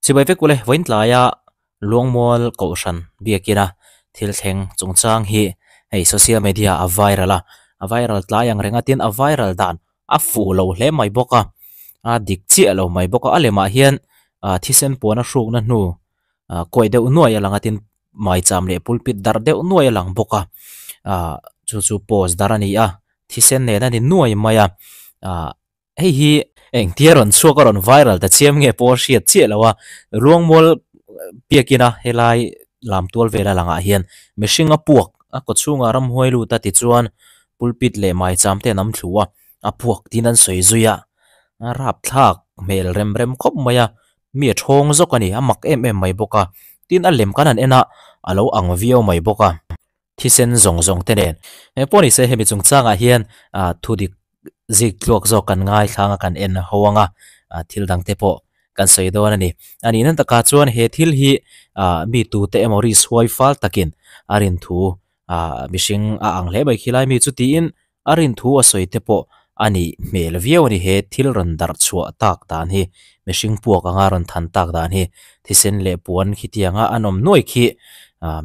Chibai vek ule vawiin tlaia Luangmual Kohhran biakina thil thleng chungchang hi hei social media a viral a, a viral tlai ang reng a tin a viral dan a fuh lo hle mai bawk a, a dik chiah lo mai bawk a, a lemah hian ah thisen puan a hrukna hnu ah kawi deuh nuai a lang a tin maicham leh pulpit darh deuh nuai a lang bawk a, ah chu chu post dar a ni a, thisen nen a ni nuai mai a, ah. Hei hi engtia rawn chhuak a rawn viral ta chiam nge pawh a hriat chiah lo a, Ruangmual biakina helai lam tual vela langah hian mihring a puak a kaw chhungah ramhuai lut a tichuan pulpit leh maicham te an awm thlu a, a puak tiin an sawi zui a, a rapthlak hmel rem rem khawp mai a, mi a thawng zawk a ni, a mak em em mai bawk a, tin a lem kan han en a, a lo ang viau mai bawk a. Thisen zawng zawng te nen. Eng pawh nise hemi chungchangah hian ah thu dik zik tluak zawk kan ngaithlang a kan en ho ang a, ah thil dang te pawh kan sawi dawn a ni. A nih nan takah chuan he thil hi ah mi tute emaw risk huai fal takin a rin thu ah mihring a ang hle mai khilai mi chu tiin A rin thu a sawi te pawh a nih hmel viau a ni. He thil rawn darh chhuah tak dan hi, mihring puak anga rawn than tak dan hi, thisen leh puan khitianga an awm nuai khi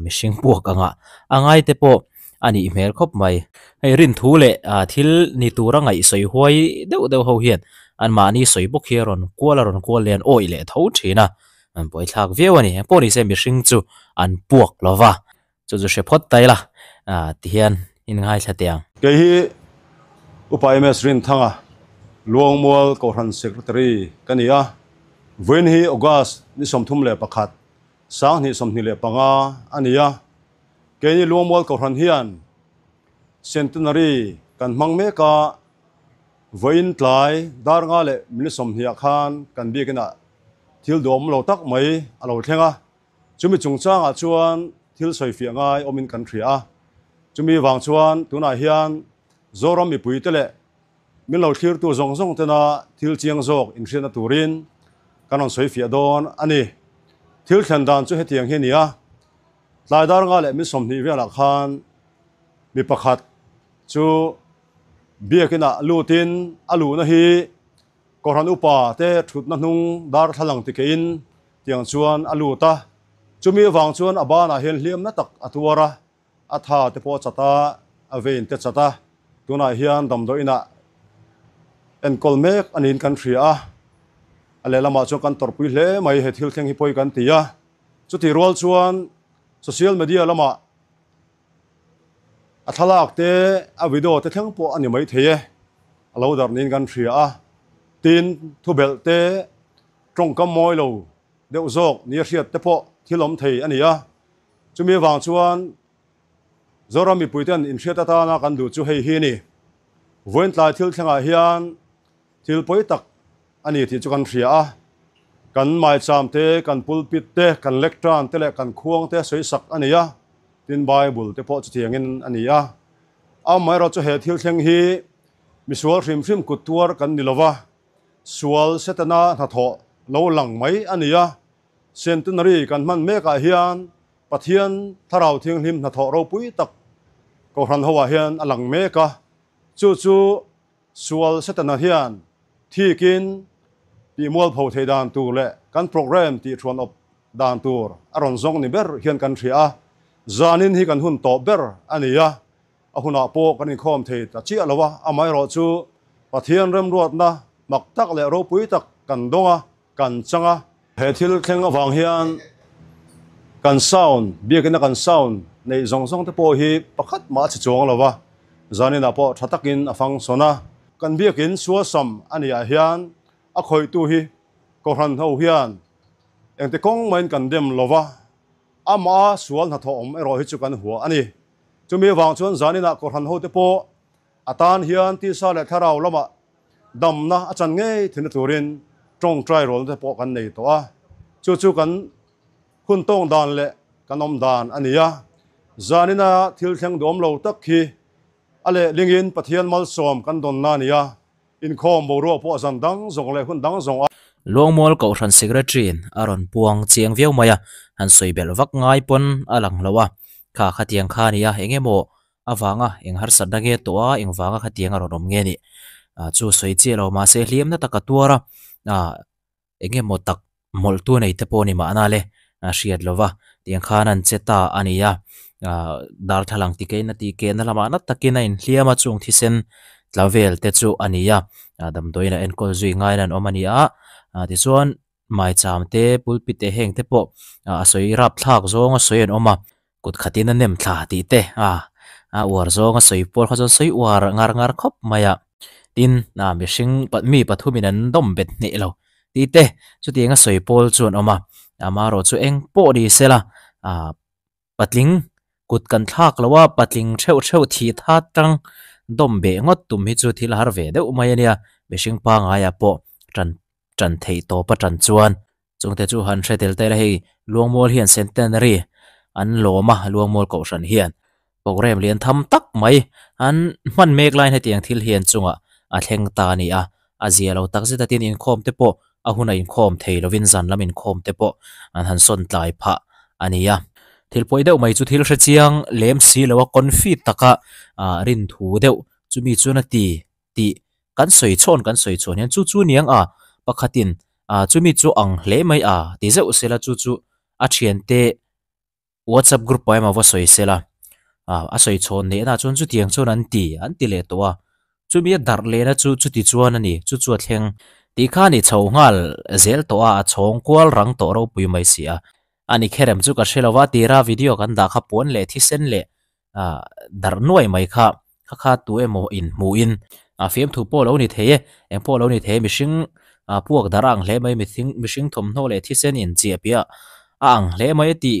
mihring puak anga a ngai te pawh a nih hmel khawp mai. Hei rin thu leh thil ni tura ngaihsawi huai deuh deuh ho hian anmahni sawi bawk hi a rawn kual a rawn kual leh an awih leh tho thin a, an buaithlak viau a ni. Engpawh nise mihring chu an puak lo va. Chu chu hre phawt ta ila tihian in ngaithla teh ang. Kei hi Upa MS Rinthanga, Luangmual Kohhran Secretary ka ni a. Vawiin hi August ni 31, 2025 a ni a. Keini Luangmual Kohhran hian Centenary kan hmang mek a, vawiin tlai dar nga leh minute 20 ah khan kan biakinah thil duhawm lo tak mai a lo thleng a. Chumi chungchangah chuan thil sawifiah ngai awmin kan hria a, chumi vang chuan tunah hian Zoram mipuite leh min lo thlirtu zawng zawng tena thil chiang zawk inhriatna turin kan rawn sawifiah dawn a ni. Thil thlen dan chu hetiang hi a ni a, tlai dar nga leh min 20 velah khan mi pakhat chu biakinah lutin a luhna hi Kohhran upa te thutna hnung darthlalang tikeiin Tiang chuan a lut a, chumi avang chuan a banah hian hliam na tak a tuar a, a tha te pawh a chat a, a vein te chat a, tunah hian damdawi inah enkawl mek a niin kan hria a, a lehlamah chuan kan tawrhpui hle mai he thil thleng hi pawi kan ti a, chutih rual chuan social media lamah a thlalak te a video te thleng pawh a ni maithei e, a lo darh niin kan hria a, tin thubelh te Tawngkam mawi lo deuh zawk nia hriat te pawh thil awm thei a ni a, chumi avang chuan Zoram mipuiten inhriat atana kan duh chu hei hi a ni. Vawiin tlai thil thlengah hian thil pawi tak a ni tih chu kan hria a, kan maicham te, kan pulpit te, kan lectern te leh kan khuang te sawisak a ni a, tin Bible te pawh chutiangin a ni a. Amaherawhchu he thil thleng hi misual hrim hrim kut tuar kan ni lova, Sual Setana hnathawh lo lang mai a ni a, Centenary kan hman mekah hian Pathian Thlarau Thianghlim hnathawh ropui tak Kohhran hoah hian a lang mek a, chu chu Sual Setana hian thikin tihmualpho thei dan tur leh kan program tihṭhuan awp dan tur a rawn zawng ni ber hian kan hria a, zanin hi kan hun tawp ber a ni a. A hunah pawh kan inkhawm thei ta chiah lo a, amaherawh chu Pathian remruatna mak tak leh ropui tak kan dawng a, kan chang a. He thil thleng avang hian kan sound, biakina kan sound neih zawng zawng te pawh hi pakhat mah a chhe chuang lo va, zaninah pawh tha takin a function a. Kan biakin sualsam a nih ah hian a khawihtu hi Kohhran ho hian engti kawng mahin kan dem lo va, amah sual hnathawh awm erawh hi chu kan hua a ni. Chumi avang chuan zaninah Kohhran hote pawh a tan hian tisa leh thlarau lamah damna a chan ngei thinna turin tawngtai rawlna te pawh kan nei tawh a. Chu chu kan hun tawng dan leh kan awm dan a ni a. Zanina thil thleng duam lo tak hi a lehlingin Pathian malsawm kan dawnna a ni a. Inkhawm boruak pawh zan dang zawng leh hun dang zawng a. Luangmual Kohhran Secretary-in a rawn puang chiang viau mai a, han sawi belh vak ngai pawn a lang lo a, kha khatiang kha a ni a, eng emaw avanga eng harsatna nge tawh a, eng vanga khatiang a rawn awm nge nih chu sawi chiah lo mahse hliamna tak a tuar a, eng emaw tak. mawlhtu nei te pawh ni mahna le a hriat lo va tiang khan an che ta a ni a ah darthlalang ti keina tih kehna lamah na takin a inhliam a chung thisen tla vel te chu a ni a ah damdawiin a enkawl zui ngaiin an awm a ni a ah tichuan maicham te pulpit te heng te pawh ah a sawi rapthlak zawng a sawi an awm a kut khatin a nem thla tih te ah a uar zawng a sawi pawl kha chuan sawi uar ngar ngar khawp mai a tin ah mihring mi pathumin an dawm bet hneh lo tih te chutiang a sawi pawl chu an awm a amaherawh chu eng pawh ni sela ah patling kut kan thlak lo a patling theuh theuh thih that tang dawm beh ngawt tum hi chu thil har ve deuh mai a nia mihring pangaiah pawh tan tan theih tawp a tan chuan Chungte chu han hre tel tel a hei Luangmual hian Centenary an lawm a, Luangmual Kohhran hian programme lian tham tak mai an hman mek laiin hetiang thil hian chungah a thleng ta a ni a, a zia lo tak zet a tin inkhawm te pawh a huna inkhawm thei lovin zan lam inkhawm te pawh an han sawn tlai phah a ni a. Thil pawi deuh mai chu thil hre chiang lem si lo a confi taka rin thu deuh chumi chuan a ti tih kan sawi chhawn kan sawi chhawn hian chu chu niang a pakhatin ah chumi chu ang hle mai a ti zeuh sela chu chu a thiante whatsapp group ah emaw va sawi sela ah a sawi chhawn leh na chuan chutiang chuan an ti an ti leh tawh a chumi a darh lehna chu chuti chuan a ni chu chu a thleng tih kha a ni chho nghal zel tawh a a chhawng kual rang tawh ropui mai si a a ni kherem chu ka hre lo va tira video kan dah kha puan leh thisen leh ah darh nuai mai kha kha kha tu emaw inhmuhin ah fiamthu pawh lo ni thei e eng pawh lo ni thei e mihring ah puak darh a ang hle mai mithing mihring thawmhnaw leh thisen inchiah piah a ang hle mai tih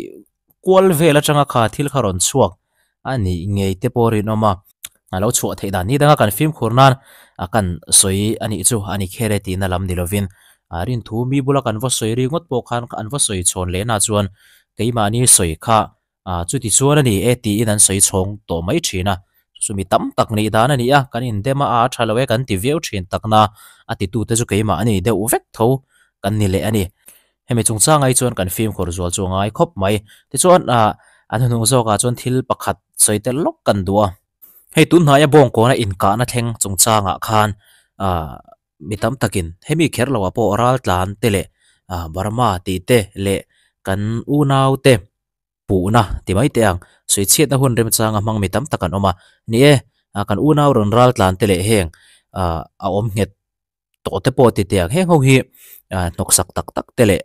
kual vel atanga kha thil kha rawn chhuak a nih ngei te pawh rinawm a a lo chhuah theih dan ni danga kan fimkhur nan a kan sawi a nih chu a ni kher e tihna lam ni lovin ah rinthu mi bula kan va sawi ringawt pawh khan an va sawi chhawn lehna chuan keimahni sawi kha Ah chuti chuan a ni e tiin an sawi chhawng tawh mai thin a, chu mi tam tak nih dan a ni a, kan indem a, a tha lo e kan ti viau thin takna a titute chu keimah a ni deuh vek tho kan ni leh a ni. Hemi chungchang ai chuan kan fimkhur zual chu a ngai khawp mai. Tichuan ah an hnuhnung zawkah chuan thil pakhat sawi tel lawk kan duh a. Hei tunhnaia bawngkawna inkahna thleng chungchangah khan ah mi tam takin hemi kher loah pawh raltlan te leh ah Burma tih te leh kan unau te puhna ti mai teh ang. Sawichhiatna hun remchanga hmang mi tam tak an awm a, ni e, kan unau rawn ral tlan te leh heng a awm nghet tawh te pawh ti teh ang. Heng ho hi hnawksak tak tak te leh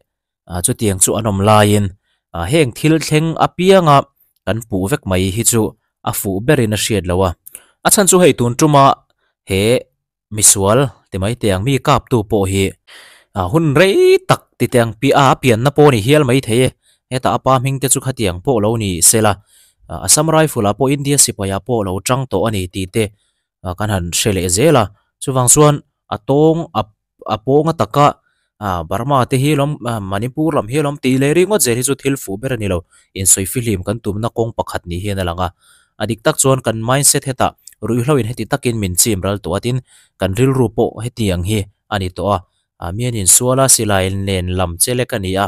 chutiang chu an awm laiin heng thil thleng apianga kan puh vek mai hi chu a fuh berin a hriat loh a. A chhan chu hei tun tuma he Misual ti mai teh ang mi kaptu pawh hi hun rei tak ti teh ang pi a pianna pawh a ni hial mai thei e. Hetah a pa hming te chu khatiang pawh lo ni sela Assam Rifle ah pawh India sipai ah pawh lo tang tawh a ni tih te kan han hre leh zel a. Chuvang chuan a tawng a pawng a taka Burma te hi lawm Manipur lam hi lawm tih leh ringawt zel hi chu thil fuh ber a ni lo. Insawi fihlim kan tumna kawng pakhat ni hian a lang a. A dik tak chuan kan mindset hetah ruihhlo in heti takin min chim ral tawh a tin kan rilru pawh hetiang hi a ni tawh a, ah mi an insual a silai nen lam che lek a ni a,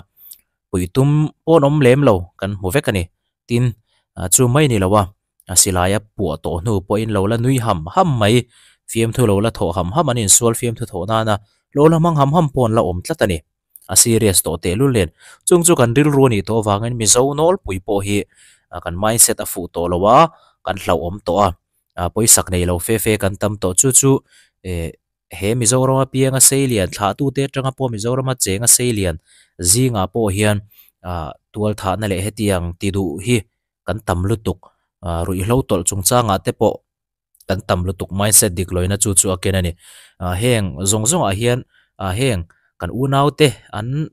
puitum pawn awm lem lo kan hmu vek a ni. Tin, chu mai ni lo a, a silai a puah tawh hnu pawhin lo la nui ham ham mai, fiamthu lo la thawh ham ham an insual fiamthu thawh nana lo la hmang ham ham pawh an la awm tlat a ni. A serious tawh tehlul nen. Chung chu kan rilru a nih tawh avangin Mizo nawlpui pawh hi kan mindset a fuh tawh lo a, kan hlauhawm tawh a, pawisak nei lo fe fe kan tam tawh. Chu chu he Mizorama pianga seilian thlahtute atanga pawh Mizorama chenga seilian zingah pawh hian tualthahna leh hetiang ti duh hi kan tam lutuk. Ruihhlo tawlh chungchangah te pawh kan tam lutuk mindset dik lawina chu chu a ken a ni. Ah heng zawng zawngah hian ah heng kan unau te an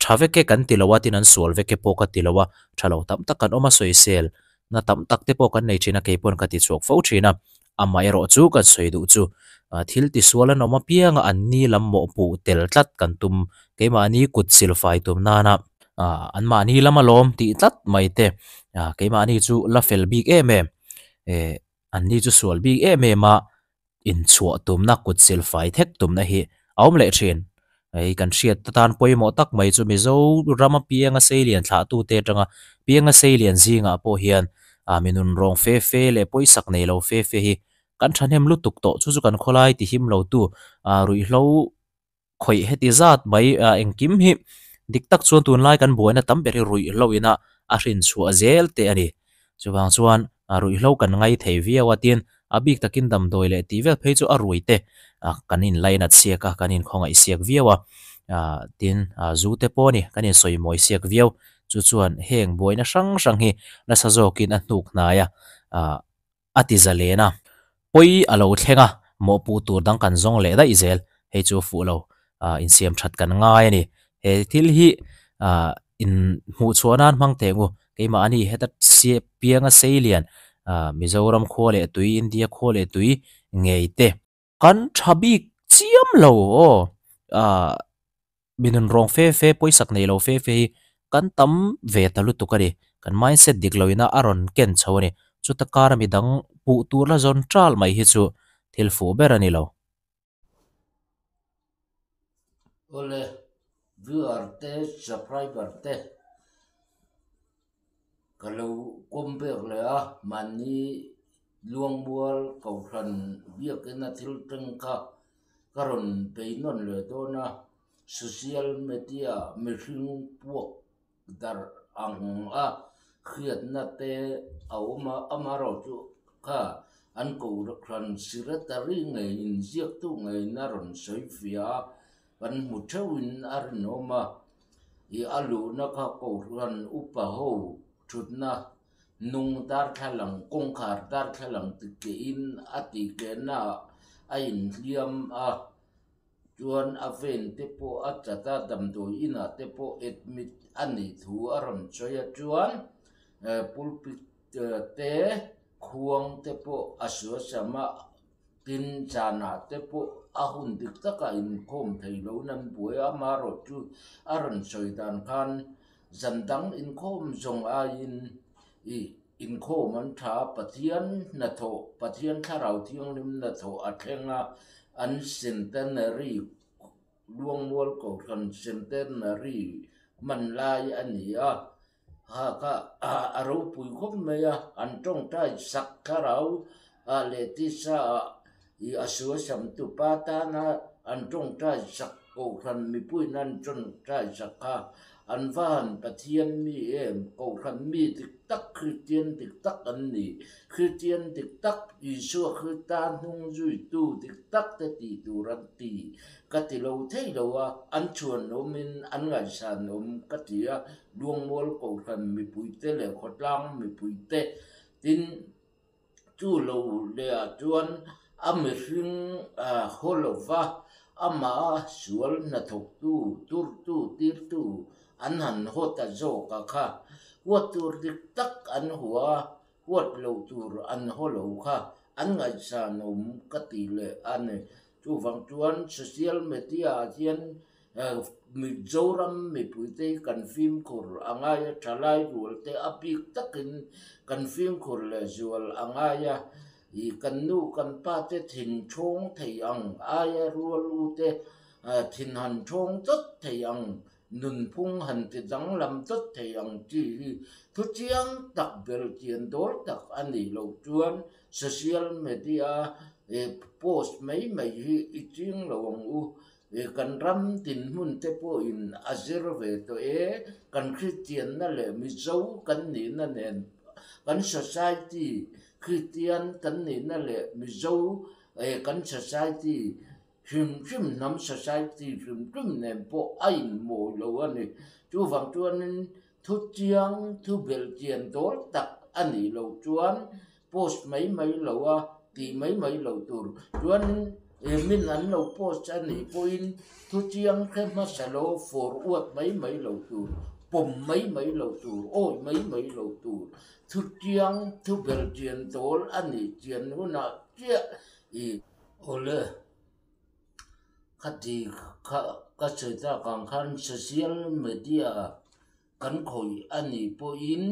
tha vek e kan ti lo a tin an sual vek e pawh ka ti lo a, tha lo tam tak kan awm a sawisel na tam tak te pawh kan nei thin a keipawn ka ti chhuak fo thin a, amaherawh chu kan sawi duh chu ah thil tisual an awm apianga an ni lam mawhpuh tel tlat kan tum keimahni kut silfai tum nana ah anmahni lama lawm tih tlat mai te ah keimahni chu la fel bik em em eh. An ni chu sual bik em em a, inchhuah tumna kut sil fai thek tumna hi a awm leh thin. Hei kan hriat atan pawimawh tak mai chu Mizo rama pianga seilian thlahtute atanga pianga seilian zingah pawh hian ah mi nunrawng fe fe leh pawisak nei lo fe fe hi kan thahnem lutuk tawh. Chu chu kan khawlai tihim lotu ah ruihhlo khawih heti zat mai ah engkim hi Dik tak chuan tunlai kan buaina tam ber hi ruihhlo ina a hrin chhuah zel te a ni. Chuvang chuan ruihhlo kan ngai thei viau a tin a bik takin damdawi leh tih vel phei chu a rui te kan inlainat siak a, kan inkhawngaih siak viau a, tin zu te pawh a ni kan insawimawi siak viau. Chu chuan heng buaina hrang hrang hi nasa zawkin a hnuk hnai a. A ti zalen a, pawi a lo thleng a, mawhpuh tur dang kan zawng leh daih zel, hei chu fuh lo, insiam that kan ngai a ni. He thil hi in hmuh chhuah nan hmang teh ngu, keimah a ni heta pianga sei lian Mizoram khua leh tui, India khua leh tui ngei te. Kan tha bik chiam lo aw, mi nun rawng fe fe pawisak nei lo fe fe hi kan tam ve ta lutuk a ni. Kan mindset dik lo ina a rawn ken chho a ni. Chuta kara mi dang puh tur la zawn tal mai hi chu thil fuh ber a ni lo. Awle, viewer te subscriber te ka lo kawm bek leh a, mahni Luangmual Kohhran biakina thil teng kha ka rawn bei nawn leh dawn a, social media mihring puak darh ang a hriatna te a awm a, amaherawhchu kha an Kohhran secretary ngeiin ziaktu ngeiin a rawn sawi fiah a, kan hmu theuhin a rinawm a, ih a luhna kha Kohhran upa ho thutna Nung darthlalang kawngkhar darthlalang ti kehin a tih kehna ah a inhliam a, chuan a vein te pawh a chat a, damdawi inah te pawh admit a nih thu a rawn sawi a, chuan pulpit te khuang te pawh a suasam a, tin zanah te pawh a hun dik takah inkhawm thei lo in an buai a, amaherawhchu a rawn sawi dan khan Zan dang inkhawm zawng aiin i inkhawm an tha a, Pathian hnathawh, Pathian Thlarau Thianghlim hnathawh a thleng a, an Centenary, Luangmual Kohhran Centenary hman lai a ni a, ha kha a ropui khawp mai a, an tawngtai sak thlarau ah leh tisa ah i a suasam tupa tana an tawngtai sak Kohhran mipuiin an tawngtai sak kha an va han Pathian mi em? Kohhran mi dik tak, Kristian dik tak an ni. Kristian dik tak, Isua Krista hnung zuitu dik tak te tih tur an ti. Ka ti lo thei lo a, an chhuanawmin an ngaihsanawm ka ti a, Luangmual Kohhran mipuite leh khawtlang mipuite tin, Chu lo lehah chuan a mihring haw lova, amah sual hnathawktu, turtu, tirtu an han haw ta zawk a kha. Huat tur dik tak an hua a, huat loh tur an haw lo kha an ngaihsanawm ka ti leh a ni. Chuvang chuan social media-ah hian Mizoram mipuite hi kan fimkhur a ngai a, thalai rualte a bik takin kan fimkhur leh zual a ngai a, ih kan nu kan pa te thin thawng thei ang aia rual u te thin han thawng chawt thei ang nunphung han ti danglam chawt thei ang chi hi thu chiang tak belhchian dawl tak a nih loh chuan social media post mai mai hi i ching lo ang u. Kan ram dinhmun te pawhin a zir ve tawh e, kan Kristianna leh Mizo kan nihna nen, kan society Kristian kan nihna leh Mizo kan society hrim hrim hnam society hrim hrim nen pawh a inmawi lo a ni. Chuvang chuanin thu chiang, thu belhchian dawl tak a nih loh chuan Post mai mai lo a, tih mai mai lo tur. Chuanin min an lo post a nih pawhin thu chiang hre hmasa lo, fawr uat mai mai lo tur, pawm mai mai lo tur, awih mai mai lo tur. Thu chiang, thu belhchian dawl a nih chian hunah chiah i. Awle, khati kha ka sawi tak ang khan social media kan khawih a nih pawhin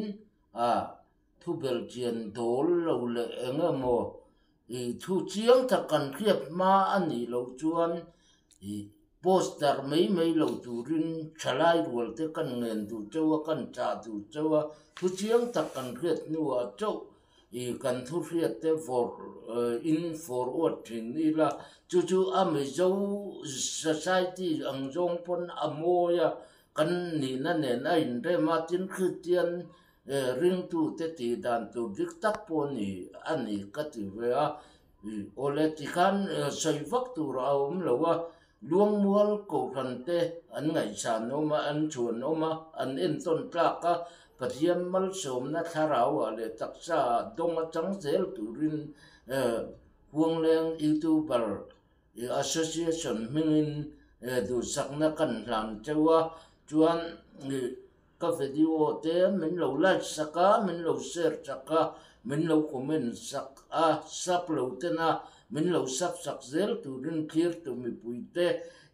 a. Thu belhchian dawl lo leh eng emaw ih thu chiang tak kan hriat hma a nih loh chuan ih poster mai mai lo turin thalai rual te kan ngen duh chauh a, kan chah duh chauh a, thu chiang tak kan hriat hnuah chauh ih kan thu hriat te vawrh in forward thin ila chu chu a Mizo society ang zawng pawn a mawi a. Kan nihna nen a inrem a, tin Kristian ringtute tih dan tur dik tak pawh ni a ni ka ti ve a. Awle tikhan sawi vak tur a awm lo a, Luangmual Kohhran te an ngaihsan awm a, an chhuan awm a, an entawn tlak a, Pathian malsawmna thlarauah leh taksaah dawng atang zel turin Huangleng Youtuber Association hmingin duhsakna kan hlan teuh a, chuan ka video te min lo like sak a, min lo share sak a, min lo comment sak a, sub lo ten a, min lo sub sak zel turin thlir tu mipui te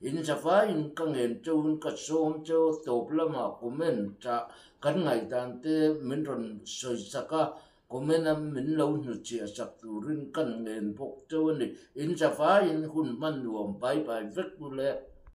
in zavaiin ka ngen teuhin ka sawm teuh a, tawp lamah comment ah kan ngaihdan te min rawn sawi sak a, Comment a min lo hnuchhiah sak turin kan ngen bawk teuh a ni. In zavaiin hun hman nuam bai bai vek u le.